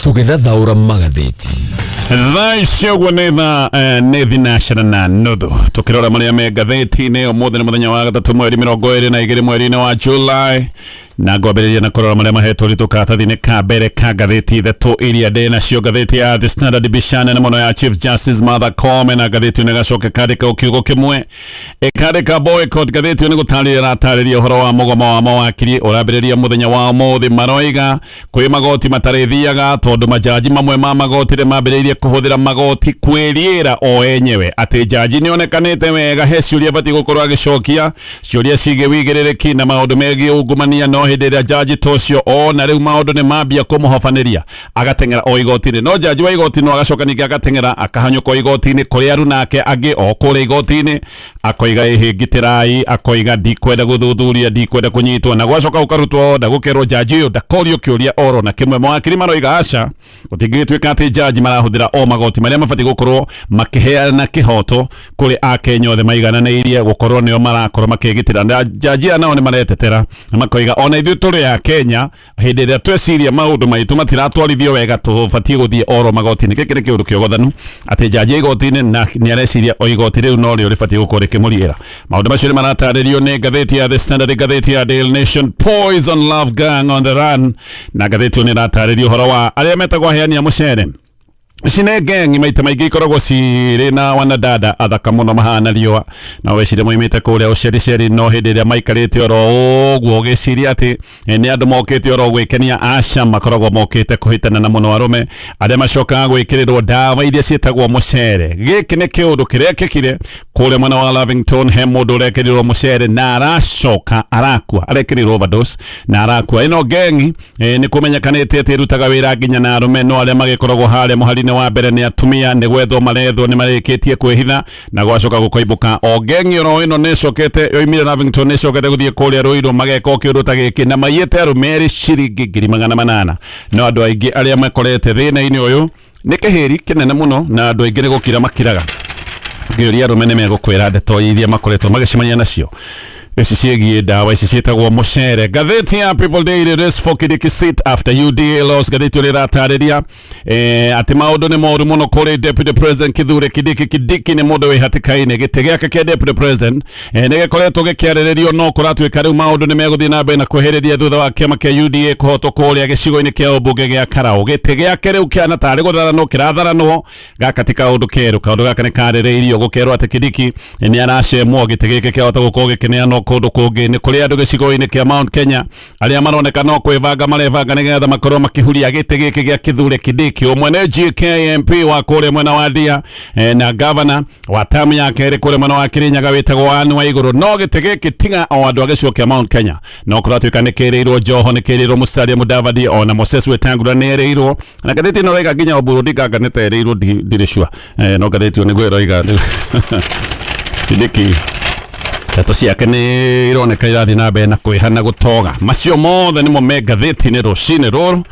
Tũgĩthathaũra magathĩti. Thaa ici ũguo nĩ thaa nĩ thinacara na nuthu. Tũkĩrora marĩa me ngathĩti-inĩ, ũmũthĩ nĩ mũthenya wa gatatũ, mweri 22 mweri-inĩ wa July, na ngwambĩrĩria na kũrora marĩa mahetwo ritũ karatathi-inĩ ka mbere ka ngathĩti ithatũ iria ndĩ nacio. Ngathĩti ya The Standard, mbica nene mũno ya Chief Justice Martha Koome, na ngathĩti ĩno ĩgacoka ĩkandĩka o kiugo kĩmwe, ĩkandĩka "Boycott". Ngathĩti ĩyo nĩ gũtarĩria ĩratarĩria ũhoro wa mũgomo wa mawakiri ũrambĩrĩria mũthenya wa ũmũthĩ. Maroiga kwĩ magoti matarĩthiaga tondũ majaji mamwe ma magoti nĩ mambĩrĩirie kũhũthĩra magoti kwĩriĩra o enyewe, atĩ jaji nĩ onekanĩte wega he ciũria batiĩ gũkorwo agĩcokia, ciũria ciĩgiĩ wĩigĩrĩrĩki na maũndũ megiĩ ungumania, no hĩndĩ ĩrĩa jaji ta ũcio ona rĩu maũndũ nĩ mambia kũmũhobanĩria, agateng'era o igoti-inĩ. No jaji wa igoti no agacoka ningĩ agateng'era akahanyũka o igoti-inĩ kũrĩ aruna ake angĩ o kũrĩa igoti-inĩ, akoiga, "Ĩhĩ, ngitĩrai," akoiga, "Ndikwenda gũthuthuria, ndikwenda kũnyitwo." Na gwacoka gũkarutwo order, gũkerwo jaji ũyũ ndakorio kĩũria oro na kĩmwe. Mawakiri maroiga aca, gũtingĩgĩtuĩka atĩ jaji marahũthĩra o magoti marĩa mabatiĩ gũkorwo makĩheana kĩhoto kũrĩ akenya othe maigananĩirie gũkorwo nĩo marakorwo makĩgitĩra. Na jaji aya nao nĩ maretetera na makoiga, "Ona ithuĩ tũrĩ a Kenya, hĩndĩ ĩrĩa tweciria maũndũ maitũ matiratwarithio wega, tũbatiĩ gũthiĩ oro magoti-inĩ." Gĩkĩ nĩ kĩũndũ kĩogothanu atĩ jaji ya igoti-inĩ na nĩ areciria o igoti rĩu norĩo rĩbatiĩ gũkorwo rĩkĩmũriĩra. Maũndũ macio nĩ maratarĩrio nĩ ngathĩti ya The Standard. Ngathĩti ya Daily Nation, "Poison Love Gang on the Run", na ngathĩti ĩyo nĩ ĩratarĩria ũhoro wa arĩa metagwo aheani a mũcere. Ici nĩ ngengi maita maingĩ ikoragwo cirĩ na wanadada athaka mũno mahana riũa, na weciria moimĩte kũrĩa ũcericeri, no hĩndĩ ĩrĩa maikarĩte oro ũguo ũgĩciria atĩ nĩ andũ mokĩte oro gwĩkenia, aca, makoragwo mokĩte kũhĩtana na mũno arũme arĩa macokaga gwĩkĩrĩrwo ndawa iria ciĩtagwo mũcere. Gĩkĩ nĩ kĩũndũ kĩrekĩkire kũrĩa mwena wa Lavington. He mũndũ ũrekĩrirwo mũcere na aracoka arakua, arekĩrirwo overdose na arakua. Ĩno ngengi nĩ kũmenyekanĩte atĩ ĩrutaga wĩra nginya na arũme, no arĩa magĩkoragwo harĩa mũhari-inĩ wa mbere nĩ atumia. Nĩ gwethwo marethwo, nĩ marĩkĩtie kwĩhitha na gwacoka gũkoimbũka o ngengi oro ĩno nĩ ĩcokete yoimire Lavington, nĩ ĩcokete gũthiĩ kũrĩa Ruiru, mageka o kĩũndũ ta gĩkĩ na maiyĩte arũme erĩ ciringi 800,000. No andũ aingĩ arĩa makorete thĩna-inĩ ũyũ nĩ kĩhĩri kĩnene mũno, na andũ aingĩ nĩ gũkira makiraga. Ngĩũria arũme nĩ megũkwĩra ndeto iria makoretwo magĩcemania nacio ici ciĩgiĩ ndawa ici ciĩtagwo mũcere. Ngathĩti ya People Daily, "Race for Kindiki seat after UDA loss". Ngathĩti ĩrĩa ĩratarĩria atĩ maũndũ nĩ moru mũno kũrĩ Deputy President Kithure Kindiki. Kindiki nĩ mũndũ wĩ hatĩka-inĩ. Gĩtĩ gĩake kĩa Deputy President nĩ gĩkoretwo gĩkĩarĩrĩrio, no kũratuĩka rĩu maũndũ nĩ megũthiĩ na mbere na kwĩhĩrĩria thutha wa kĩama kĩa UDA kũhotwo kũrĩa gĩcigo-inĩ kĩa ũmbunge gĩa Karau. Gĩtĩ gĩake rĩu kĩana tarĩ gũtharanwo kĩratharanwo. Gaka ti kaũndũ kerũ, kaũndũ gaka nĩ karĩrĩirio gũkerwo atĩ Kindiki nĩ aracemwo, gĩtĩ gĩkĩ kĩahota gũkorwo gĩkĩneanwo kũndũ kũngĩ. Nĩ kũrĩ andũ gĩcigo-inĩ kĩa Mount Kenya arĩa maroneka no kwĩbanga marebanga nĩgetha makorwo makĩhuria gĩtĩ gĩkĩ gĩa Kithure Kindiki. Ũmwe nĩ GK MP wa kũrĩa mwena wa Ndia na gavana wa tamu ya kerĩ kũrĩa mwena wa Kirinyaga wĩtagwo Anne Waigũrũ. No gĩtĩ gĩkĩ tiga o andũ a gĩcigo kĩa Mount Kenya, no kũratuĩka nĩ kĩrĩirwo Joho, nĩ kĩrĩirwo Musalia Mudavadi, ona Moses Wetangula nĩ erĩirwo, na ngathĩti ĩno ĩroiga nginya Oburu Odinga anga nĩ ta erĩirwo, ndirĩ sure, no ngathĩti ĩyo nĩguo ĩroiga. Kindiki ndeto ciake nĩ ironeka irathiĩ na mbere na kwĩha na gũtoga. Macio mothe nĩmo me ngathĩti-inĩ rũcinĩ rũrũ,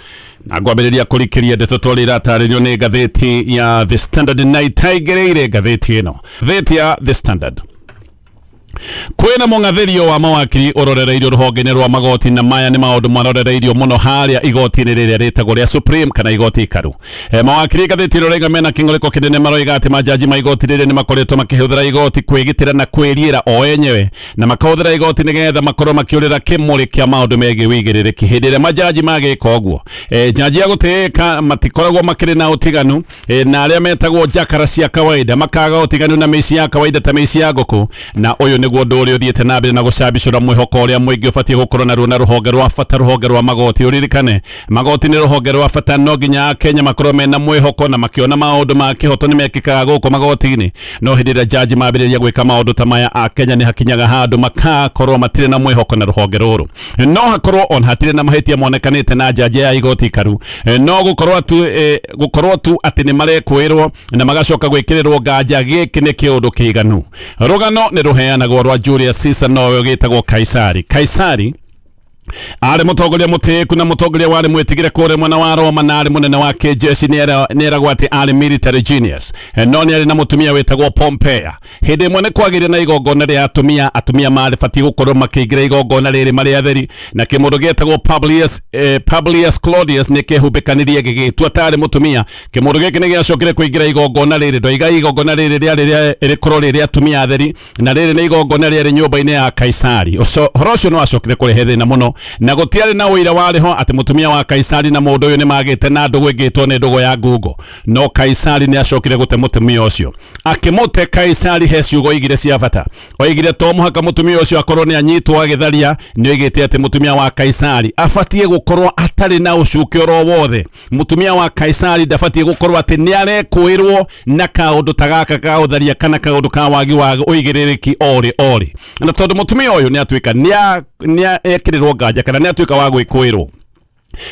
na ngwambĩrĩria kũrikĩria ndeto twarĩ iratarĩrio nĩ ngathĩti ya The Standard, na itaingĩrĩire ngathĩti ĩno. Ngathĩti ya The Standard, kwĩna mũng'athĩrio wa mawakiri ũrorereirio rũhonge-inĩ rwa magoti, na maya nĩ maũndũ marorereirio mũno harĩa igoti-inĩ rĩrĩa rĩtagwo rĩa Supreme kana igoti ikaru. Mawakiri, ngathĩti ĩno raiga, mena kĩng'ũrĩko kĩnene. Maroiga atĩ majaji ma igoti rĩrĩ nĩ makoretwo makĩhũthĩra igoti kwĩgitĩra na kwĩriĩra o enyewe, na makahũthĩra igoti nĩgetha makorwo makĩũrĩra kĩmũrĩ kĩa maũndũ megiĩ wĩigĩrĩrĩki. Hĩndĩ ĩrĩa majaji magĩka ũguo, jaji ya gũtĩĩka matikoragwo makĩrĩ na ũtiganu na arĩa metagwo njakara cia kawaida, makaga ũtiganu na mĩici ya kawaida ta mĩici ya ngũkũ. Na ũyũ nĩguo ũndũ ũrĩa ũthiĩte na mbere na gũcambicũra mwĩhoko ũrĩa mũingĩ ũbatiĩ gũkorwo naruo na rũhonge rwa bata, rũhonge rwa magoti. Ũririkane magoti nĩ rũhonge rwa bata, no nginya Akenya makorwo mena mwĩhoko na makĩona maũndũ ma kĩhoto nĩ mekĩkaga gũkũ magoti-inĩ. No hĩndĩ ĩrĩa jaji mambĩrĩria gwĩka maũndũ ta maya, Akenya nĩ hakinyaga handũ makakorwo matirĩ na mwĩhoko na rũhonge rũrũ. No hakorwo on hatirĩ na mahĩtia monekanĩte na jaji ya igoti ikaru, no gũkorwo tu atĩ nĩ marekwĩrwo na magacoka gwĩkĩrĩrwo nganja, gĩkĩ nĩ kĩũndũ kĩiganu. Rũgano nĩ rũheanagwo rwa Julius Caesar, nowe ũgĩtagwo Kaisari. Kaisari Arĩ mũtongoria mũtĩĩku na mũtongoria warĩ mwĩtigĩre kũrĩa mwena wa Roma, na arĩ mũnene wa kĩjeshi. Nĩeragwo atĩ arĩ military genius. No nĩ arĩ na mũtumia wĩtagwo Pompea. Hĩndĩ ĩmwe nĩ kwagĩire na igongona rĩa atumia. Atumia marĩ batiĩ gũkorwo makĩingĩra igongona rĩrĩ marĩ atheri, na kĩmũndũ gĩetagwo Publius Claudius nĩ kĩhumbĩkanirie gĩgĩtua tarĩ mũtumia. Kĩmũndũ gĩkĩ nĩ gĩacokire kũingĩra igongona rĩrĩ. Ndoiga igongona rĩrĩ rĩarĩ rĩkorwo rĩ rĩa atumia atheri, na rĩrĩ nĩ igongona rĩarĩ nyũmba-inĩ ya Kaisari. Ũhoro ũcio nĩ wacokire kũrehe thĩna mũno, na gũtiarĩ na ũira warĩ ho atĩ mũtumia wa Kaisari na mũndũ ũyũ nĩ magĩte na ndũgũ ĩngĩtwo nĩ ndũgũ ya ngungo. No Kaisari nĩ acokire gũte mũtumia ũcio. Akĩmũte Kaisari, he ciugo oigire cia bata. Oigire to mũhaka mũtumia ũcio akorwo nĩ anyitwo agĩtharia. Nĩ oigĩte atĩ mũtumia wa Kaisari abatiĩ gũkorwo atarĩ na ũcuke oro wothe. Mũtumia wa Kaisari ndabatiĩ gũkorwo atĩ nĩ arekũĩrwo na kaũndũ ta gaka ka ũtharia kana kaũndũ ka wagi wa ũigĩrĩrĩki orĩ orĩ. Na tondũ mũtumia ũyũ nĩ atuĩka nĩ ekĩrĩrwo nganja kana nĩ atuĩka wa gwĩkũĩrwo,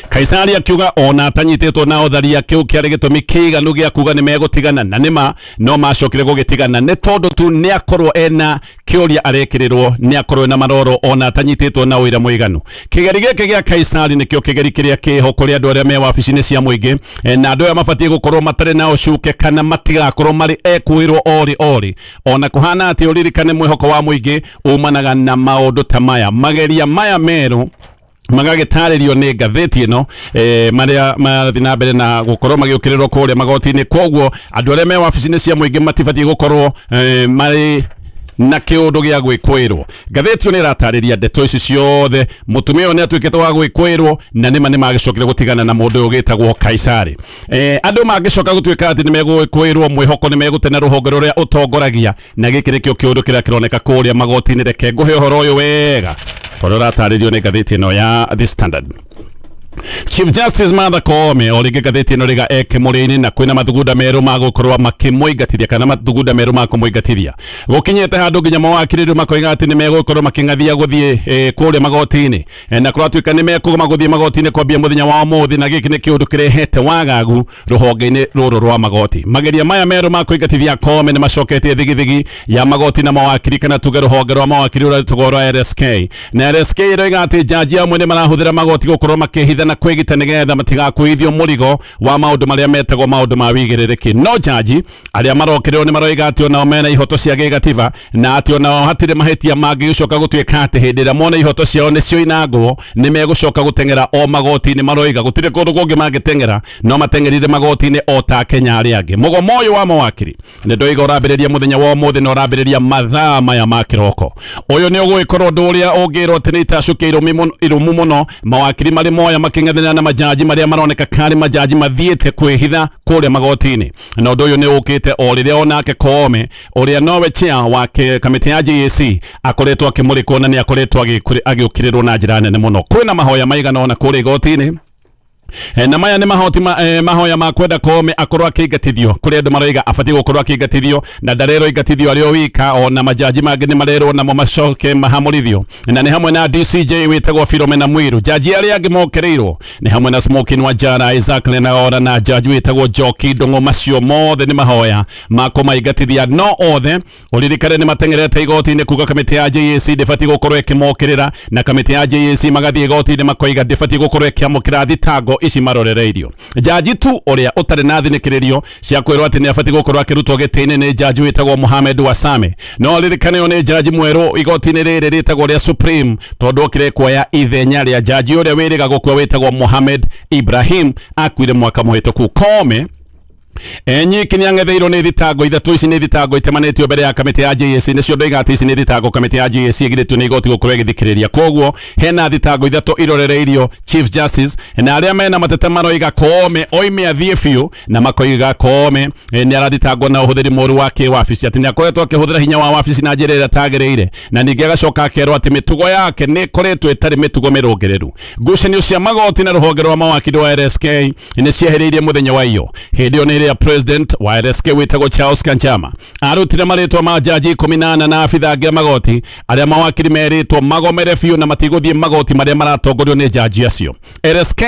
Kaisari akiuga ona atanyitĩtwo na ũtharia, kĩu kĩarĩ gĩtũmi kĩiganu gĩa kuga nĩ megũtigana. Na nĩma no macokire gũgĩtigana nĩ tondũ tu nĩ akorwo ena kĩũria arekĩrĩrwo, nĩ akorwo ena maroro ona atanyitĩtwo na ũira mũiganu. Kĩgeri gĩkĩ gĩa Kaisari nĩkĩo kĩgeri kĩrĩa kĩho kũrĩ andũ arĩa me wabici-inĩ cia mũingĩ, na andũ aya mabatiĩ gũkorwo matarĩ na ũcuke kana matigakorwo marĩ ekũĩrwo orĩ orĩ. Ona kũhana atĩ, ũririkane mwĩhoko wa mũingĩ umanaga na maũndũ ta maya. Mageria maya merũ magagĩtarĩrio nĩ ngathĩti ĩno, marĩa marathiĩ na mbere na gũkorwo magĩũkĩrĩrwo kũrĩa magoti-inĩ. Koguo andũ arĩa me wabici-inĩ cia mũingĩ matibatiĩ gũkorwo marĩ na kĩũndũ gĩa gwĩkũĩrwo. Ngathĩti ĩyo nĩ ĩratarĩria ndeto ici ciothe. Mũtumia ũyũ nĩ atuĩkĩte wa gwĩkũĩrwo, na nĩma nĩ magĩcokire gũtigana na mũndũ ũyũ ũgĩtagwo Kaisari. Andũ mangĩcoka gũtuĩka atĩ nĩ megwĩkũĩrwo, mwĩhoko nĩ megũte na rũhonge rũrĩa ũtongoragia, na gĩkĩ nĩkĩo kĩũndũ kĩrĩa kĩroneka kũrĩa magoti-inĩ. Reke ngũhe ũhoro ũyũ wega tondũ ũratarĩrio nĩ ngathĩti ĩno ya The Standard. Chief Justice Martha Koome, o rĩngĩ ngathĩti ĩno rĩga eke mũrĩ-inĩ, na kwĩna mathugunda merũ ma gũkorwo makĩmũingatithia kana mathugunda merũ ma kũmũingatithia. Gũkinyĩte handũ nginya mawakiri rĩu makoiga atĩ nĩ megũkorwo makĩng'athia gũthiĩ kũrĩa magoti-inĩ. Na kũratuĩka nĩ mekũgoma gũthiĩ magoti-inĩ kwambia mũthenya wa ũmũthĩ, na gĩkĩ nĩ kĩũndũ kĩrehete wagagu rũhonge-inĩ rũrũ rwa magoti. Mageria maya merũ ma kũingatithia Koome nĩ macoketie thigithigi ya magoti na mawakiri, kana tuge rũhonge rwa mawakiri rũrĩa rwĩtagwo rwa LSK. Na LSK ĩroiga atĩ njanji amwe nĩ marahũthĩra magoti gũkorwo makĩhitha na kwĩgita nĩgetha matigakuithio mũrigo wa maũndũ marĩa metagwo maũndũ ma wĩigĩrĩrĩki. No njanji arĩa marokĩrĩrwo nĩ maroiga atĩ onao mena ihoto cia gĩgatiba, na atĩ onao hatirĩ mahĩtia mangĩgĩcoka gũtuĩka atĩ hĩndĩ ĩrĩa mona ihoto ciao nĩ cioinangwo nĩ megũcoka gũteng'era o magoti-inĩ. Maroiga gũtirĩ kũndũ kũngĩ mangĩteng'era, no mateng'erire magoti-inĩ o ta Kenya arĩa angĩ. Mũgomo ũyũ wa mawakiri nĩ ndoiga ũrambĩrĩria mũthenya wa ũmũthĩ na ũrambĩrĩria mathaa maya ma kĩroko. Ũyũ nĩ ũgũgĩkorwo ũndũ ũrĩa ũngĩrwo atĩ nĩ itacũkia irũmu mũno. Mawakiri marĩ moya makĩng'ethanĩra na majaji marĩa maroneka karĩ majaji mathiĩte kwĩhitha kũrĩa magoti-inĩ. Na ũndũ ũyũ nĩ ũkĩte o rĩrĩa onake Koome, ũrĩa nowe chair wa kamĩtĩ ya JSC, akoretwo akĩmũrĩkwo na nĩ akoretwo agĩũkĩrĩrwo na njĩra nene mũno. Kwĩna mahoya maigana ona kũrĩa igoti-inĩ. Na maya nĩ mahoti mahoya ma kwenda Koome akorwo akĩingatithio, kũrĩ andũ maroiga abatiĩ gũkorwo akĩingatithio, na ndarerwo ingatithio arĩ o wika, ona majaji mangĩ nĩ marerwo namo macoke mahamũrithio, na nĩ hamwe na DCJ wĩtagwo Philomena Mwiru. Jaji arĩa angĩ mokereirwo nĩ hamwe na Smokin Wanjara, Isaac Lenaora na jaji wĩtagwo Njoki Ndung'u. Macio mothe nĩ mahoya ma kũmaingatithia, no othe ũririkane nĩ mateng'erete igoti-inĩ kuga kamĩtĩ ya JSC ndĩbatiĩ gũkorwo ĩkĩmokĩrĩra, na kamĩtĩ ya JSC magathiĩ igoti-inĩ makoiga ndĩbatiĩ gũkorwo ĩkĩamũkĩra thitango ici marorereirio. Jaji tu ũrĩa ũtarĩ na thinĩkĩrĩrio cia kwĩrwo atĩ nĩ abatiĩ gũkorwo akĩrutwo gĩtĩ-inĩ nĩ jaji wĩtagwo Mohamed Wasame. No ririkane ũyũ nĩ jaji mwerũ igoti-inĩ rĩrĩ rĩtagwo rĩa Supreme, tondũ okire kuoya ithenya rĩa jaji ũrĩa wĩrĩga gũkua wĩtagwo Mohamed Ibrahim, akuire mwaka mũhĩtũku. Koome enyiki nĩ ang'etheirwo nĩ thitango ithatũ. Ici nĩ thitango itemanĩtio mbere ya kamĩtĩ ya JSC. Nĩcio ndoiga atĩ ici nĩ thitango kamĩtĩ ya JSC ĩgirĩtio nĩ igoti gũkorwo ĩgĩthikĩrĩria. Koguo hena thitango ithatũ irorereirio Chief Justice, na arĩa mena mateta maroiga Koome oime athiĩ biũ, na makoiga Koome nĩ arathitangwo na ũhũthĩri mũru wa kĩwabici, atĩ nĩ akoretwo akĩhũthĩra hinya wa wabici na njĩra ĩrĩa ĩtagĩrĩire, na ningĩ agacoka akerwo atĩ mĩtugo yake nĩ ĩkoretwo ĩtarĩ mĩtugo mĩrũngĩrĩru. Ngucanio cia magoti na rũhonge rwa mawakiri rwa LSK nĩ ciehereirie mũthenya wa iyo. Hĩndĩ ĩyo nĩ ĩrĩa rĩa president wa LSK wĩtagwo Charles Kanchama arutire marĩtwa ma jaji 18 na abitha angĩ a magoti arĩa mawakiri merĩtwo magomere biũ na matigũthiĩ magoti marĩa maratongorio nĩ jaji acio. LSK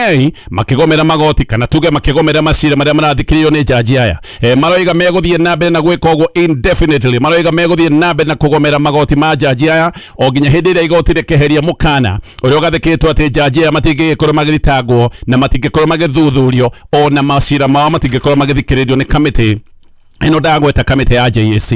makĩgomera magoti kana tuge makĩgomera macira marĩa marathikĩrĩrio nĩ jaji aya, maroiga megũthiĩ na mbere na gwĩka ũguo indefinitely. Maroiga megũthiĩ na mbere na kũgomera magoti ma jaji aya o nginya hĩndĩ ĩrĩa igoti rĩkeheria mũkana ũrĩa ũgathĩkĩtwo atĩ jaji aya matingĩgĩkorwo magĩthitangwo na matingĩkorwo magĩthuthurio ona macira mao matingĩkorwo magĩthikĩrĩrio nĩ kamĩtĩ ĩno ndagweta, kamĩtĩ ya JSC.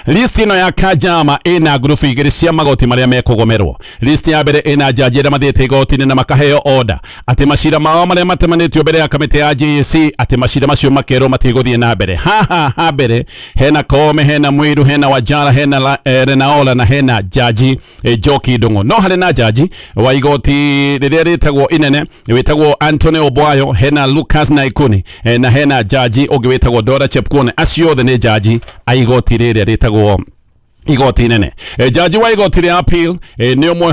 List ĩno ya Kanjama ĩna ngurubu igĩrĩ cia magoti marĩa mekũgomerwo. List ya mbere ĩna jaji arĩa mathiĩte igoti-inĩ na makaheo order atĩ macira mao marĩa matemanĩtio mbere ya kamĩtĩ ya JSC, atĩ macira macio makerwo matigũthiĩ na mbere. Haha ha mbere hena Koome, hena Mwiru, hena Wanjara, hena Lenaola na hena jaji Njoki Ndung'u. No harĩ na jaji wa igoti rĩrĩa rĩtagwo inene wĩtagwo Anthony Obwayo, hena Lucas Naikuni, na hena jaji ũngĩ wĩtagwo Dora Chepkwony. Acio othe nĩ jaji a igoti rĩrĩa rĩtagwo igoti inene. Jaji wa igoti rĩa appeal, nĩ ũmwe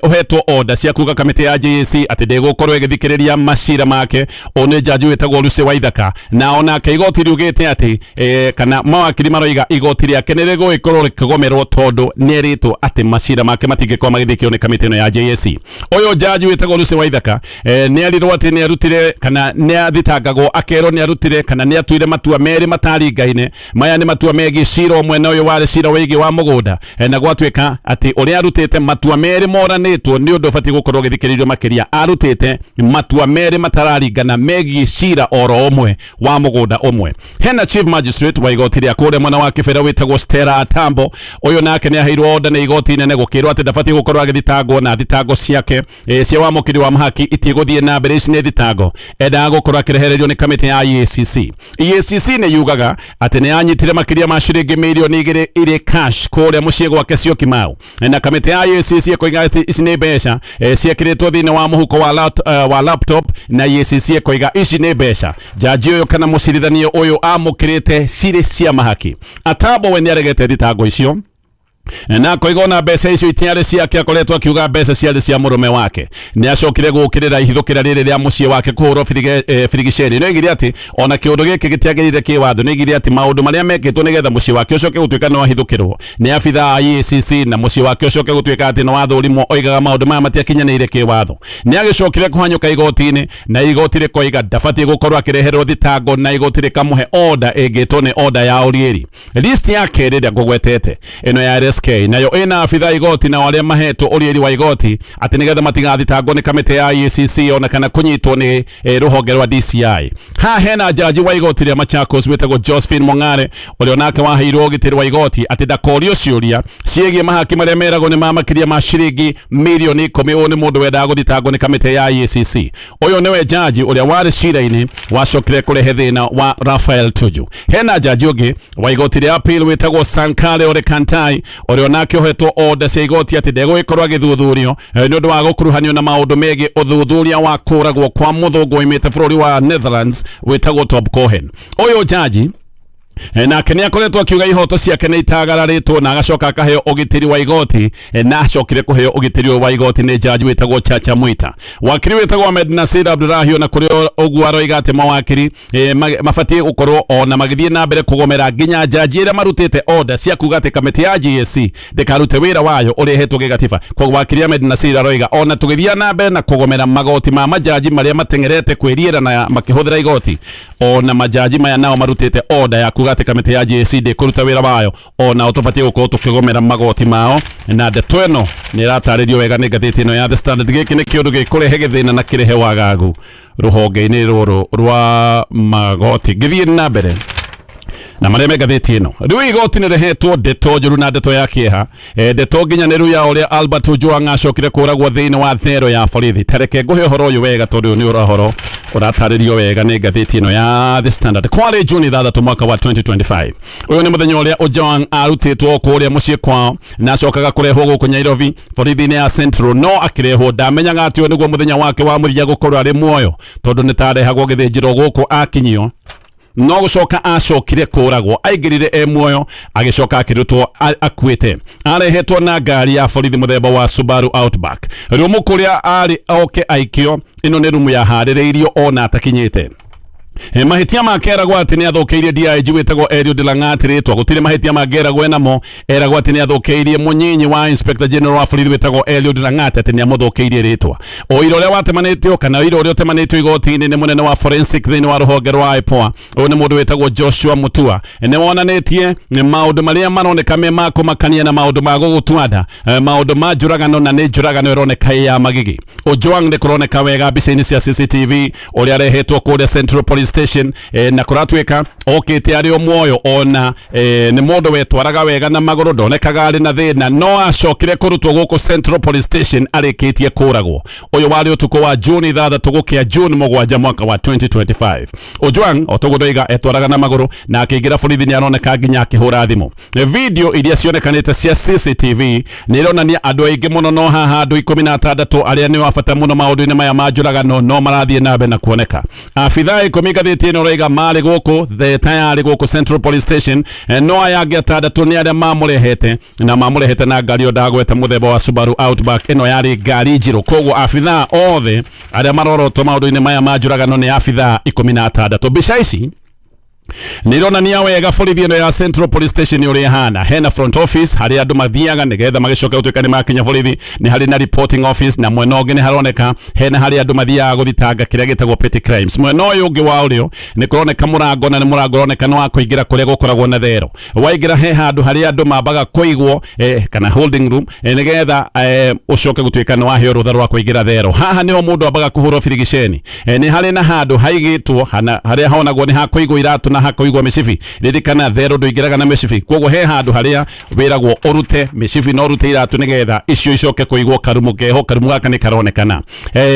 ũhetwo order cia kuga kamĩtĩ ya JSC atĩ ndĩgũkorwo ĩgĩthikĩrĩria macira make. Ũyũ nĩ jaji wĩtagwo Lucy Waithaka, na onake igoti riugĩte atĩ, kana mawakiri maroiga igoti rĩake nĩ rĩgũgĩkorwo rĩkĩgomerwo tondũ nĩ erĩtwo atĩ macira make matingĩkorwo magĩthikĩrĩrio nĩ kamĩtĩ ĩno ya JSC. Ũyũ jaji wĩtagwo Lucy Waithaka, nĩ erirwo atĩ nĩ arutire kana nĩ athitangagwo akerwo nĩ arutire kana nĩ atuire matua merĩ mataringaine. Maya nĩ matua megiĩ cira ũmwe, na ũyũ warĩ cira wĩgiĩ wa mũgũnda, na gwatuĩka atĩ ũrĩa arutĩte matua merĩ moranĩtwo nĩ ũndũ ũbatiĩ gũkorwo ũgĩthikĩrĩrio makĩria. Arutĩte matua merĩ matararingana megiĩ cira oro ũmwe wa mũgũnda ũmwe. Hena chief magistrate wa igoti rĩa kũrĩa mwena wa Kĩbera wĩtagwo Stella Atambo. Ũyũ nake nĩ aheirwo order nĩ igoti inene gũkĩrwo atĩ ndabatiĩ gũkorwo agĩthitangwo na thitango ciake, cia wamũkĩri wa mahaki itigũthiĩ na mbere. Ici nĩ thitango endaga gũkorwo akĩrehererio nĩ kamĩtĩ ya EACC. EACC nĩ yugaga atĩ nĩ yanyitire makĩria ma ciringi mirioni 2 irĩ cash kũrĩa mũciĩ gwake Syokimau, na kamĩtĩ ya EACC ĩkoiga atĩ ici nĩ mbeca, ciĩkĩrĩtwo thĩinĩ wa mũhuko wa laptop, na EACC ĩkoiga ici nĩ mbeca jaji ũyũ kana mũcirithania ũyũ amũkĩrĩte cirĩ cia mahaki. Atambo we nĩ aregete thitango icio na akoiga ona mbeca icio itiarĩ ciake, akoretwo akiuga mbeca ciarĩ cia mũrũme wake. Nĩ acokire gũkĩrĩra ihithũkĩra rĩrĩ rĩa mũciĩ wake kũhũrwo birigiceni. Nĩ oigire atĩ ona kĩũndũ gĩkĩ gĩtiagĩrĩire kĩwatho. Nĩ oigire atĩ maũndũ marĩa mekĩtwo nĩgetha mũciĩ wake ũcoke gũtuĩka nĩ wahithũkĩrwo nĩ abithaa a EACC na mũciĩ wake ũcoke gũtuĩka atĩ nĩ wathũrimwo, oigaga maũndũ maya matiakinyanĩire kĩwatho. Nĩ agĩcokire kũhanyũka igoti-inĩ na igoti rĩkoiga ndabatiĩ gũkorwo akĩreherwo thitango, na igoti rĩkamũhe order ĩngĩtwo nĩ order ya ũriĩri. List ya kerĩ ĩrĩa ngũgwetete ĩno ya LSK nayo ĩna abitha igoti na arĩa mahetwo ũriĩri wa igoti atĩ nĩgetha matigathitangwo nĩ kamĩtĩ ya EACC ona kana kũnyitwo nĩ, rũhonge rwa DCI. Haha hena jaji wa igoti rĩa Machakos wĩtagwo Josephine Mong'are, ũrĩa onake waheirwo ũgitĩri wa igoti atĩ ndakorio ciũria ciĩgiĩ mahaki marĩa meragwo nĩ ma makĩria ma ciringi mirioni 10. Ũyũ nĩ mũndũ wendaga gũthitangwo nĩ kamĩtĩ ya EACC. Ũyũ nĩwe jaji ũrĩa warĩ cira-inĩ wacokire kũrehe thĩna wa Raphael Tuju. Hena jaji ũngĩ wa igoti rĩa appeal wĩtagwo Sankale Ole Kantai, ũrĩa onake ũhetwo order cia igoti atĩ ndegũgĩkorwo agĩthuthurio, nĩ ũndũ wa gũkuruhanio na maũndũ megiĩ ũthuthuria wa kũragwo kwa mũthũngũ oimĩte bũrũri wa Netherlands wĩtagwo Tob Cohen. Ũyũ jaji, nake nĩ akoretwo akiuga ihoto ciake nĩ itagararĩtwo na agacoka akaheo ũgitĩri wa igoti, na acokire kũheo ũgitĩri ũyũ wa igoti nĩ jaji wĩtagwo Chacha Mwita. Wakiri wĩtagwo Ahmed Nasir Abdulahi ona kũrĩ ũguo aroiga atĩ mawakiri, mabatiĩ gũkorwo ona magĩthiĩ na mbere kũgomera nginya jaji ĩrĩa marutĩte order cia kuga atĩ kamĩtĩ ya JSC ndĩkarute wĩra wayo ũrĩa ĩhetwo gĩgatiba. Koguo wakiri Ahmed Nasir aroiga ona tũgĩthiĩ na mbere na kũgomera magoti ma majaji marĩa mateng'erete kwĩriĩra na makĩhũthĩra igoti, ona majaji maya nao marutĩte order ya kuga atĩ kamĩtĩ ya JSC ndĩkũruta wĩra wayo, ona tũbatiĩ gũkorwo tũkĩgomera magoti mao. Na ndeto ĩno nĩ ĩratarĩrio wega nĩ ngathĩti ĩno ya The Standard. Gĩkĩ nĩ kĩũndũ gĩkũrehe gĩthĩna na kĩrehe wagagu rũhonge-inĩ rũrũ rwa magoti. Ngĩthiĩ na mbere na marĩa me ngathĩti ĩno, rĩu igoti nĩ rĩhetwo ndeto njũru na ndeto ya kĩeha, ndeto nginyanĩru ya ũrĩa Albert Ojwang acokire kũragwo thĩinĩ wa thero ya borithi. Tareke ngũhe ũhoro ũyũ wega tondũ ũyũ nĩ ũhoro ũratarĩrio wega nĩ ngathĩti ĩno ya The Standard. Kwarĩ Juni 6 mwaka wa 2025. Ũyũ nĩ mũthenya ũrĩa Ojwang arutĩtwo kũrĩa mũciĩ kwao na acokaga kũrehwo gũkũ Nairobi borithi-inĩ ya Central, no akĩrehwo ndamenyaga atĩ ũyũ nĩguo mũthenya wake wa mũthia gũkorwo arĩ muoyo, tondũ nĩ tarehagwo gĩthĩnjĩro gũkũ akinyio no gũcoka acokire kũragwo. Aingĩrire e muoyo, agĩcoka akĩrutwo akuĩte. Arehetwo na ngari ya borithi mũthemba wa Subaru Outback. Rumu kũrĩa arĩ oke aikio, ĩno nĩ rumu yaharĩrĩirio ona atakinyĩte. Mahĩtia make eragwo atĩ nĩ athũkĩirie DIG wĩtagwo Eliud Lang'at rĩtwa. Gũtirĩ mahĩtia mangĩ eragwo enamo. Eragwo atĩ nĩ athũkĩirie mũnyinyi wa Inspector General wa borithi wĩtagwo Eliud Lang'at, atĩ nĩ amũthũkĩirie rĩtwa. Ũira ũrĩa watemanĩtio kana ũira ũrĩa ũtemanĩtio igoti-inĩ nĩ mũnene wa forensic thĩinĩ wa rũhonge rwa IPOA, ũyũ nĩ mũndũ wĩtagwo Joshua Mutua, nĩ wonanĩtie maũndũ marĩa maroneka me ma kũmakania na maũndũ ma gũgũtua nda, maũndũ ma njũragano, na nĩ njũragano ĩroneka ĩ ya magigi. Ojwang nĩ kũroneka wega mbica-inĩ cia CCTV ũrĩa arehetwo kũrĩa Central Police Station, na kũratuĩka okĩte arĩ o muoyo, ona nĩ mũndũ wetwaraga wega na magũrũ, ndonekaga arĩ na thĩna, no acokire kũrutwo gũkũ Central Police Station arĩkĩtie kũragwo. Ũyũ warĩ ũtukũ wa June 6 gũkĩa June 7 mwaka wa 2025. Ojwang o toguo ndoiga etwaraga na magũrũ, na akĩingĩra borithi nĩ aroneka nginya akĩhũra thimũ. Video iria cionekanĩte cia CCTV nĩ ironania andũ aingĩ mũno, no haha andũ 16 arĩa nĩ wa bata mũno maũndũ-inĩ maya ma njũragano no marathiĩ na mbere na kuoneka. Abithaa 10 ngathĩti ĩno ĩroiga marĩ gũkũ the tayarĩ gũkũ Central Police Station, no aya angĩ 6 nĩ arĩa mamũrehete, na mamũrehete na ngari ĩyo ndagweta, mũthemba wa Subaru Outback. Ĩno yarĩ ngari njirũ. Koguo abithaa othe arĩa marorotwo maũndũ-inĩ maya ma njũragano nĩ abithaa 16. Mbica ici nĩ ironania wega borithi ĩno ya Central Police Station ũrĩa ĩhana. Hena front office harĩa andũ mathiaga nĩgetha magĩcoke gũtuĩka nĩ makinya borithi. Nĩ harĩ na reporting office, na mwena ũngĩ nĩ haroneka hena harĩa andũ mathiaga gũthitanga kĩrĩa gĩtagwo petty crimes. Mwena ũyũ ũngĩ wa ũrĩo nĩ kũroneka mũrango, na nĩ mũrango ũroneka nĩ wa kũingĩra kũrĩa gũkoragwo na thero. Waingĩra he handũ harĩa andũ mambaga kũigwo, kana holding room, nĩgetha ũcoke gũtuĩka nĩ waheo rũtha rwa kũingĩra thero. Haha nĩho mũndũ ambaga kũhũrwo birigiceni. Nĩ harĩ na handũ haigĩtwo harĩa honagwo nĩ hakũigwo iratũ na hakũigwo mĩcibi. Ririkana thero ndũingĩraga na mĩcibi, koguo he handũ harĩa wĩragwo ũrute mĩcibi na ũrute iratũ nĩgetha icio icoke kũigwo karumu keho. Karumu gaka nĩ karonekana.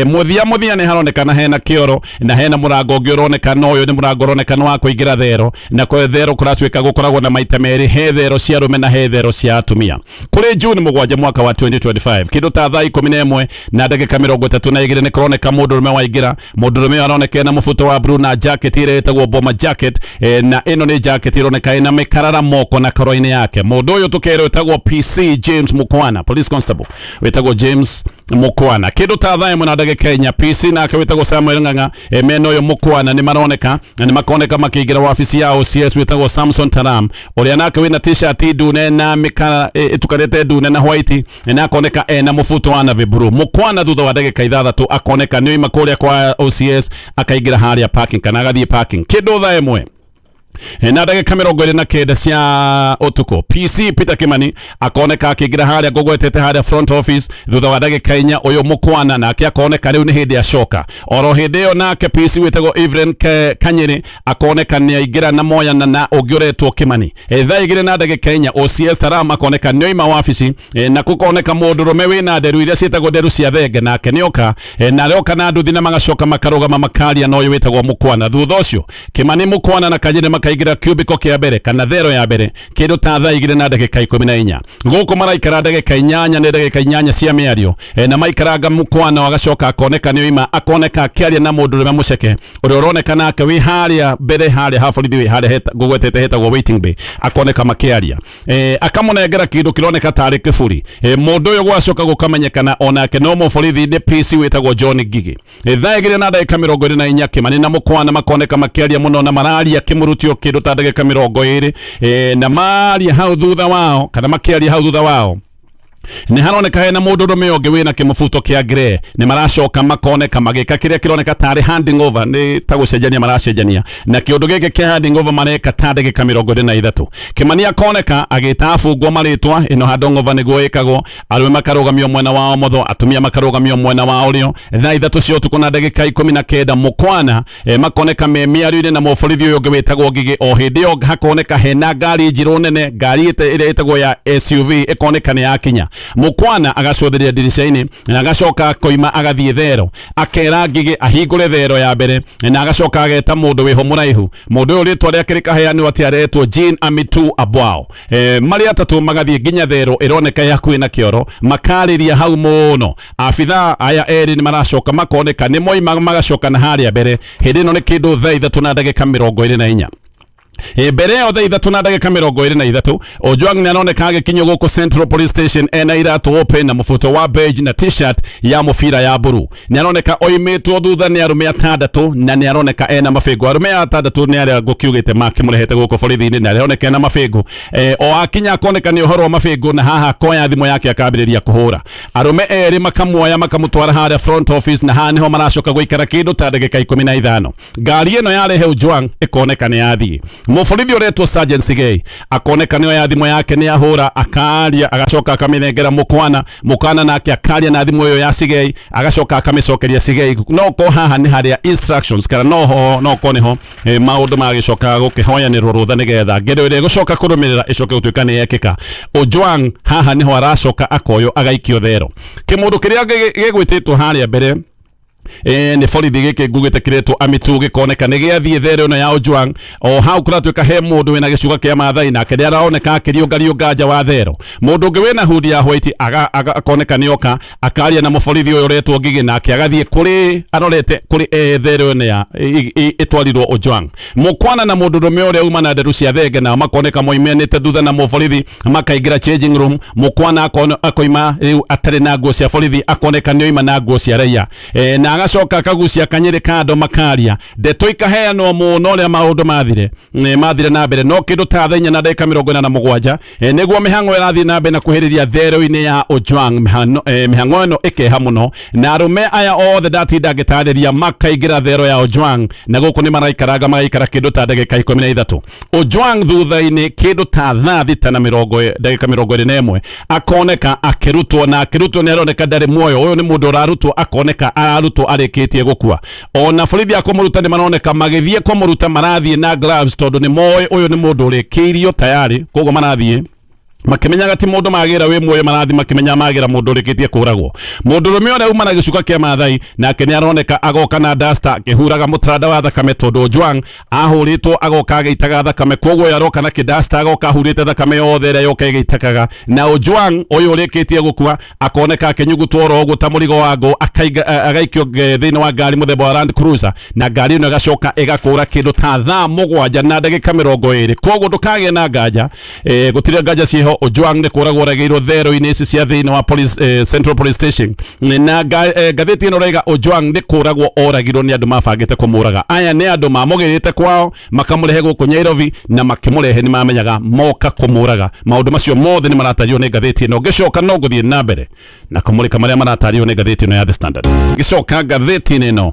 Mũthia mũthia nĩ haronekana hena kĩoro na hena mũrango ũngĩ ũronekana. Ũyũ nĩ mũrango ũronekana wa kũingĩra thero, na kwa thero kũratuĩka gũkoragwo na maita merĩ, he thero cia arũme na he thero cia atumia. Kũrĩ June 7 mwaka wa 2025 kĩndũ ta thaa 11 na ndagĩka 32 nĩ kũroneka mũndũrũme waingĩra. Mũndũrũme ũyũ aroneka ena mũbuto wa blue na jacket ĩrĩa ĩtagwo bomber jacket, na ĩno nĩ jacket ĩroneka ĩna mĩkarara moko na koro-inĩ yake. Mũndũ ũyũ tũkerwo ĩtagwo PC James Mukwana, police constable wĩtagwo James Mukwana. Kĩndũ ta thaa 1 na ndagĩka 4, PC nake wĩtagwo Samuel Ng'ang'a, mena ũyũ Mukwana nĩ maroneka na nĩ makoneka makĩingĩra wabici ya OCS wĩtagwo Samson Taram, ũrĩa nake wĩna t-shirt ndune na mĩkara ĩtukanĩte ndune na white, na akoneka ena mũbuto wa navy blue. Mukwana thutha wa ndagĩka 6 akoneka nĩ oima kũrĩa kwa OCS akaingĩra harĩa parking kana agathiĩ parking. Kĩndũ thaa 1 na ndagĩka 29 cia ũtukũ, PC Peter Kimani akoneka akĩingĩra harĩa ngũgwetete harĩa front office. Thutha wa ndagĩka 4 ũyũ Mukwana nake akoneka rĩu nĩ hĩndĩ acoka. Oro hĩndĩ ĩyo nake PC wĩtagwo Evelyn Kanyĩrĩ akoneka nĩ aingĩra na moyana na ũngĩ ũretwo Kimani. Thaa 2 na ndagĩka 4 OCS Taram akoneka nĩ oima wabici, na gũkoneka mũndũrũme wĩna nderu iria ciĩtagwo nderu cia thenge, nake nĩoka, na aroka na nduthi, na magacoka makarũgama makaria na ũyũ wĩtagwo Mukwana. Thutha ũcio Kimani, Mukwana na Kanyĩrĩ makaingĩra cubicle kĩa mbere kana thero ya mbere kĩndũ ta thaa 2 na ndagĩka 14. Gũkũ maraikara ndagĩka 8, nĩ ndagĩka 8 cia mĩario, na maikaranga Mukwana agacoka akoneka nĩ oima, akoneka akĩaria na mũndũrũme mũceke ũrĩa ũroneka nake wĩ harĩa mbere harĩa ha borithi, wĩ harĩa ngũgwetete hetagwo waiting bay. Akoneka makĩaria, akamũnengera kĩndũ kĩroneka tarĩ kĩburi. Mũndũ ũyũ gwacoka gũkamenyekana onake no mũborithi, nĩ PC wĩtagwo John Ngigi. Thaa 2 na ndagĩka 24 Kimani na Mukwana makoneka makĩaria mũno, na mararia kĩmũrutio kĩndũ ta ndagĩka 20, na maria hau thutha wao kana makĩaria hau thutha wao nĩ haroneka hena mũndũrũme ũngĩ wĩna kĩmũbuto kĩa grey. Nĩ maracoka makoneka magĩka kĩrĩa kĩroneka tarĩ handing over, nĩ ta gũcenjania maracenjania, na kĩũndũ gĩkĩ kĩa handing over mareka ta ndagĩka 23. Kimani akoneka agĩta abungwo marĩtwa. Ĩno handing over nĩguo ĩkagwo, arũme makarũgamio mwena wa ũmotho, atumia makarũgamio mwena wa ũrĩo. Thaa 3 cia ũtukũ na ndagĩka 19 Mukwana, makoneka me mĩario-inĩ na mũborithi ũyũ ũngĩ wĩtagwo Ngigĩ. O hĩndĩ ĩyo hakoneka hena ngari njirũ nene, ngari ĩrĩa ĩtagwo ya SUV ĩkoneka nĩ yakinya. Mukwana agacũthĩrĩria ndirica-inĩ na agacoka akoima agathiĩ thero, akera Ngigĩ ahingũre thero ya mbere, na agacoka ageta mũndũ wĩho mũraihu. Mũndũ ũyũ rĩtwa rĩake rĩkaheanwo atĩ aretwo Jean Amitu Abwao. Marĩ atatũ magathiĩ nginya thero ĩroneka ĩ hakuhĩ na kĩoro, makarĩria hau mũno. Abithaa aya erĩ nĩ maracoka makoneka nĩ moima magacoka na harĩa mbere. Hĩndĩ ĩno nĩ kĩndũ thaa 3 na ndagĩka 24. Mbere ĩyo thaa 3:23 Ojwang nĩ aroneka agĩkinyio gũkũ Central Police Station ena iratũ open na mũbuto wa beige na t-shirt ya mũbira ya mburu. Nĩ aroneka oimĩtwo thutha nĩ arũme atandatũ na nĩ aroneka ena mabĩngũ. Arũme aya atandatũ nĩ arĩa ngũkiugĩte makĩmũrehete gũkũ borithi-inĩ na aroneka ena mabĩngũ. O akinya akoneka nĩ ũhoro wa mabĩngũ na haha akoya thimũ yake akambĩrĩria kũhũra. Arũme erĩ makamuoya makamũtwara harĩa front office na haha nĩho maracoka gũikara kĩndũ ta ndagĩka 15. Ngari ĩno yarehe Ojwang ĩkoneka nĩ yathiĩ. Mũborithi ũretwo Sergeant Sigei akoneka nĩ oya thimũ yake nĩ ahũra akaria agacoka akamĩnengera Mukwana. Mukwana nake akaria na thimũ ĩyo ya Sigei agacoka akamĩcokeria Sigei. No ko haha nĩ harĩa instructions kana no ho no ko nĩho maũndũ magĩcoka gũkĩhoyanĩrwo rũtha nĩgetha ngero ĩrĩa ĩgũcoka kũrũmĩrĩra ĩcoke gũtuĩka nĩ yekĩka. Ojwang haha nĩho aracoka akoywo agaikio thero. Kĩmũndũ kĩrĩa gĩgwĩtĩtwo harĩa mbere nĩ borithi gĩkĩ ngugĩte kĩretwo Amitu gĩkoneka nĩ gĩathiĩ thero ĩno ya Ojwang. O hau kũratuĩka he mũndũ wĩna gĩcuka kĩa Maathai nake nĩ aroneka akĩriũngariũnga nja wa thero. Mũndũ ũngĩ wĩna hudi ya white akoneka nĩ oka akaria na mũborithi ũyũ ũretwo Ngigĩ nake agathiĩ kũrĩ arorete kũrĩ thero ĩno ya ĩtwarirwo Ojwang. Mukwana na mũndũ ũrũme ũrĩa uma na nderu cia thenge nao makoneka moimanĩte thutha na mũborithi makaingĩra changing room. Mukwana akoima rĩu atarĩ na nguo cia borithi akoneka nĩ oima na nguo cia raia. Na agacoka akagucia kanyĩrĩ kando makaria ndeto ikaheanwo mũno ũrĩa maũndũ mathire na mbere no kĩndũ ta thaa 4:47 nĩguo mĩhang'o ĩrathiĩ na mbere na kuhĩrĩria thero-inĩ ya Ojwang. Mĩhang'o ĩno ĩkeha mũno na arũme aya othe ndatinda ngĩtarĩria makaingĩra thero ya Ojwang na gũkũ nĩ maraikaranga magaikara kĩndũ ta ndagĩka 13. Ojwang thutha-inĩ kĩndũ ta thaa 6:21 akoneka akĩrutwo na akĩrutwo nĩ aroneka ndarĩ muoyo. Ũyũ nĩ mũndũ ũrarutwo akoneka ararutwo arĩkĩtie gũkua. Ona borithi a kũmũruta nĩ maroneka magĩthiĩ kũmũruta marathiĩ na gloves tondũ nĩ moĩ ũyũ nĩ mũndũ ũrĩkĩirio tayari, koguo marathiĩ makĩmenyaga ti mũndũ magĩra wĩ muoyo, marathiĩ makĩmenya magĩra mũndũ ũrĩkĩtie kũragwo. Mũndũ ũrũme ũrĩa uma na gĩcuka kĩa Maathai nake nĩ aroneka agoka na duster akĩhuraga mũtaranda wa thakame tondũ Ojwang ahũrĩtwo agoka agĩitaga thakame, koguo ũyũ aroka na kĩduster agoka ahurĩte thakame yothe ĩrĩa yoka ĩgĩitakaga. Na Ojwang ũyũ ũrĩkĩtie gũkua akoneka akĩnyugutwo oro ũguo ta mũrigo wa ngũ agaikio thĩinĩ wa ngari mũthemba wa Land Cruiser na ngari ĩno ĩgacoka ĩgakũra kĩndũ ta thaa 7:20. Koguo ndũkagĩe na nganja, gũtirĩ nganja ciĩho. Ojwang nĩ kũragwo oragĩirwo thero-inĩ ici cia thĩinĩ wa Central Police Station na ngathĩti ĩno ĩrauga Ojwang nĩ kũragwo oragirwo nĩ andũ mabangĩte kũmũraga. Aya nĩ andũ mamũgĩrĩte kwao makamũrehe gũkũ Nairobi na makĩmũrehe nĩ mamenyaga moka kũmũraga. Maũndũ macio mothe nĩ maratario nĩ ngathĩti ĩno. Ngĩcoka no ngũthiĩ na mbere na kũmũrĩka marĩa maratario nĩ ngathĩti ĩno ya The Standard. Ngĩcoka ngathĩti-inĩ ĩno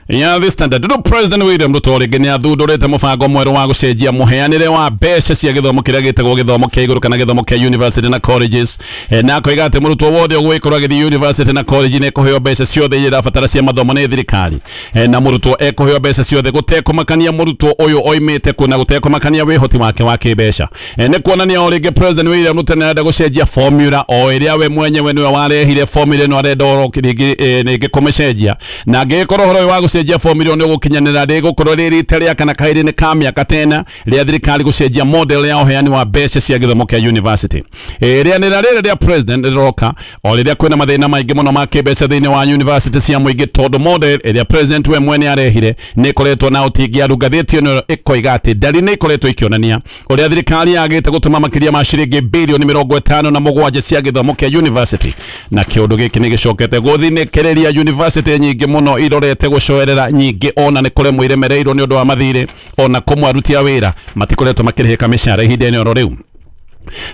ya The Standard, rĩu President William Ruto rĩngĩ nĩ athundũrĩte mũbango mwerũ wa gũcenjia mũheanĩre wa mbeca cia gĩthomo kĩrĩa gĩtagwo gĩthomo kĩa igũrũ kana gĩthomo kĩa university na colleges. Na akoiga atĩ mũrutwo wothe ũgũgĩkorwo agĩthiĩ university na college nĩ ekũheo mbeca ciothe iria irabatara cia mathomo nĩ thirikari. Na mũrutwo ekũheo mbeca ciothe gũtekũmakania mũrutwo ũyũ oimĩte kũ na gũtekũmakania wĩhoti wake wa kĩmbeca. Nĩ kuonania o rĩngĩ President William Ruto nĩ arenda gũcenjia formula o ĩrĩa we mwenyewe nĩwe warehire formula ĩno, arenda oro rĩngĩ kũmĩcenjia. Na angĩgĩkorwo ũhoro ũyũ wa gũcenjia formula nĩ ũgũkinyanĩra, rĩgũkorwo rĩ rita rĩa kana kahĩndĩ-inĩ ka mĩaka 10 rĩa thirikari gũcenjia model ya ũheani wa mbeca cia gĩthomo kĩa university. Rĩanĩrĩra rĩrĩ rĩa president rĩroka o rĩrĩa kwĩna mathĩna maingĩ mũno ma kĩmbeca thĩinĩ wa university cia mũingĩ, tondũ model ĩrĩa president we mwene arehire nĩ ĩkoretwo na ũtingiaru. Ngathĩti ĩno ĩkoiga atĩ ndari nĩ ikoretwo ikĩonania ũrĩa thirikari yagĩte gũtũma makĩria ma ciringi bilioni 57 cia gĩthomo kĩa university, na kĩũndũ gĩkĩ nĩ gĩcokete gũthinĩkĩrĩria university nyingĩ mũno irorete gũcoerera nyingĩ, ona nĩ kũremwo iremereirwo nĩ ũndũ wa mathirĩ, ona kũmwe aruti a wĩra matikoretwo makĩrĩhĩka mĩcara ihinda-inĩ oro rĩu.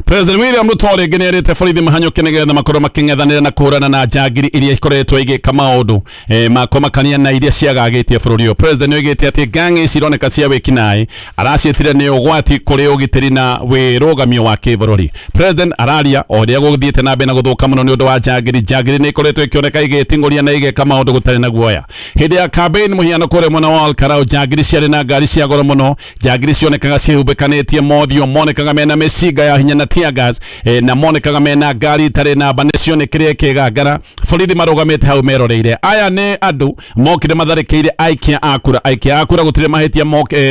President William Ruto rĩngĩ nĩ erĩte borithi mahanyũke nĩgetha makorwo makĩng'ethanĩra na kũhũrana na njangiri iria ikoretwo igĩka maũndũ makũmakania na iria ciagagĩtie bũrũri ũyũ. President nĩoigĩte atĩ gang ici ironeka cia wĩkinaĩ araciĩtire nĩ ũgwati kũrĩ ũgitĩri na wĩrũgamio wa kĩbũrũri. President araria o rĩrĩa gũthiĩte na mbere na gũthũka mũno nĩ ũndũ wa njangiri. Njangiri nĩ ikoretwo ikĩoneka igĩting'ũria na igĩka maũndũ gũtarĩ na guoya. Hĩndĩ ya campaign mũhiano kũrĩa mwena wa Olkarau, njangiri ciarĩ na ngari cia goro mũno. Njangiri cionekaga ciĩhumbĩkanĩtie mothiũ, monekaga mena mĩcinga ya hinya na tear gas na monekaga mena ngari itarĩ namba nĩcio nĩ kĩrĩa kĩgangara. Borithi marũgamĩte hau meroreire. Aya nĩ andũ mokire matharĩkĩire aikia a kura. Aikia a kura gũtirĩ mahĩtia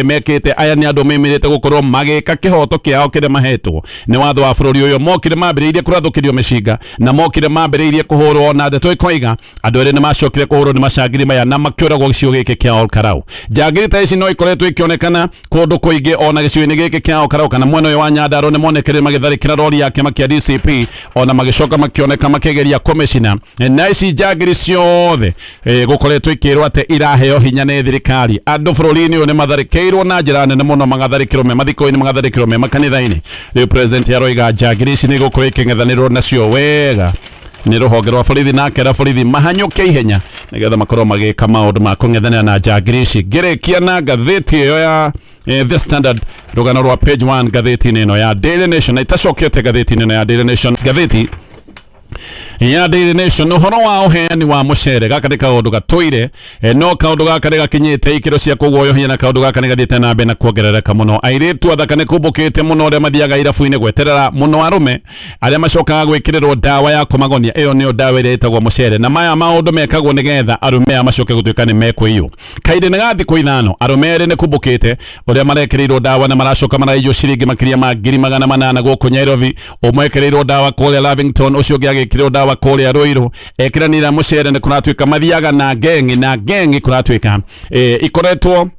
mekĩte. Aya nĩ andũ memĩrĩte gũkorwo magĩka kĩhoto kĩao kĩrĩa mahetwo nĩ watho wa bũrũri ũyũ. Mokire mambĩrĩirie kũrathũkĩrio mĩcinga na mokire mambĩrĩirie kũhũrwo, na ndeto ĩkoiga andũ erĩ nĩ macokire kũhũrwo nĩ macangiri maya na makĩũragwo gĩcigo gĩkĩ kĩa Olkarau. Njangiri ta ici no ikoretwo ikĩonekana kũndũ kũingĩ, ona gĩcigo-inĩ gĩkĩ kĩa Olkarau kana mwena ũyũ wa Nyandarua nĩ monekire magĩtharĩkĩra rori ya kĩama kĩa DCP, ona magĩcoka makĩoneka makĩgeria kũmĩcina. Na ici njangiri ciothe gũkoretwo ikĩrwo atĩ iraheo hinya nĩ thirikari. Andũ bũrũri-inĩ ũyũ nĩ matharĩkĩirwo na njĩra nene mũno, magatharĩkĩrwo me mathiko-inĩ, magatharĩkĩrwo me makanitha-inĩ. Rĩu president aroiga njangiri ici nĩ igũkorwo ikĩng'ethanĩrwo nacio wega nĩ rũhonge rwa borithi, na akera borithi mahanyũke ihenya nĩgetha makorwo magĩka maũndũ ma kũng'ethanĩra na njangiri ici. Ngĩrĩkia na ngathĩti ĩyo ya The Standard, rũgano rwa page 1 ngathĩti-inĩ ĩno ya Daily Nation, na itacokete ngathĩti-inĩ ĩno ya Daily Nation, ngathĩti ya Daily Nation, ũhoro wa ũheani wa mũcere. Gaka nĩ kaũndũ gatũire, no kaũndũ gaka nĩ gakinyĩte ikĩro cia kũguoyohia, na kaũndũ gaka nĩ gathiĩte na mbere na kuongerereka mũno. Airĩtu athaka nĩ kumbũkĩte mũno ũrĩa mathiaga irabu-inĩ gweterera mũno arũme arĩa macokaga gwĩkĩrĩrwo ndawa ya kũmagonia. Ĩyo nĩyo ndawa ĩrĩa ĩtagwo mũcere, na maya maũndũ mekagwo nĩgetha arũme aya macoke gũtuĩka nĩ mekũiywo. Kahinda-inĩ ga thikũ 5 arũme erĩ nĩ kumbũkĩte ũrĩa marekĩrĩirwo ndawa na maracoka maraiywo ciringi makĩria ma 800,000 gũkũ Nairobi. Ũmwe ekĩrĩirwo ndawa kũrĩa Lavington, ũcio ũngĩ agĩkĩrĩrwo ndawa kũrĩa Ruiru. Ekĩranĩra mũcere nĩ kũratuĩka mathiaga na ngengi, na ngengi kũratuĩka ikoretwo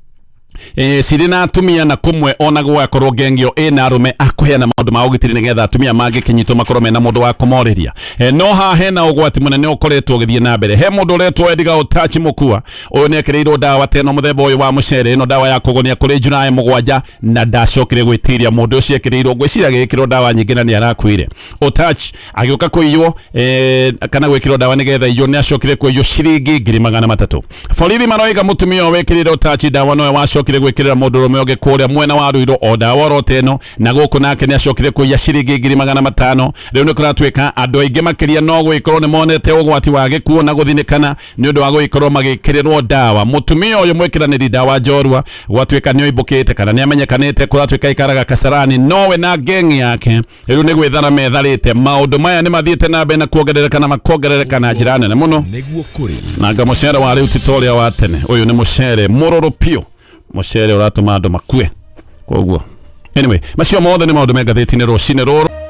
cirĩ na atumia, na kũmwe ona gwakorwo ngengio ĩna arũme akũheana maũndũ ma ũgitĩri nĩgetha atumia mangĩkĩnyitwo makorwo mena mũndũ wa kũmorĩria. No haha hena ũgwati mũnene ũkoretwo ũgĩthiĩ na mbere. He mũndũ ũretwo Edgar Otachi Mũkua, ũyũ nĩ ekĩrĩirwo ndawa teno mũthemba ũyũ wa mũcere, ĩno ndawa ya kũgonia kũrĩ Julai 7, na ndacokire gwĩtiria. Mũndũ ũcio ekĩrĩirwo, ngwĩciria agĩkĩrwo ndawa nyingĩ na nĩ arakuire. Otach agĩũka kũiywo kana gwĩkĩrwo ndawa nĩgetha iywo, nĩ acokire kũiywo ciringi 300,000. Borithi maroiga mũtumia ũyũ wĩkĩrĩre Otachi ndawa nowe wacokire gwĩkĩrĩra mũndũrũme ũngĩ kũrĩa mwena wa Ruiru o ndawa oro teno, na gũkũ nake nĩ acokire kũiya ciringi 500,000. Rĩu nĩ kũratuĩka andũ aingĩ makĩria no gũgĩkorwo nĩ monete ũgwati wa gĩkuũ na gũthinĩkana nĩ ũndũ wa gũgĩkorwo magĩkĩrĩrwo ndawa. Mũtumia ũyũ mwĩkĩranĩri ndawa njorua gwatuĩka nĩ oimbũkĩte kana nĩ amenyekanĩte, kũratuĩka aikaraga Kasarani, nowe na ngengi yake rĩu nĩ gwĩthara metharĩte. Maũndũ maya nĩ mathiĩte na mbere na kuongerereka na makongerereka na njĩra nene mũno. Nĩguo kũrĩ Na nga mũcere wa rĩu ti ta ũrĩa wa tene, ũyũ nĩ mũcere mũrũrũ piũ, mũcere ũratũma andũ makue. Koguo anyway, macio mothe nĩ maũndũ me ngathĩti-inĩ rũcinĩ rũrũ.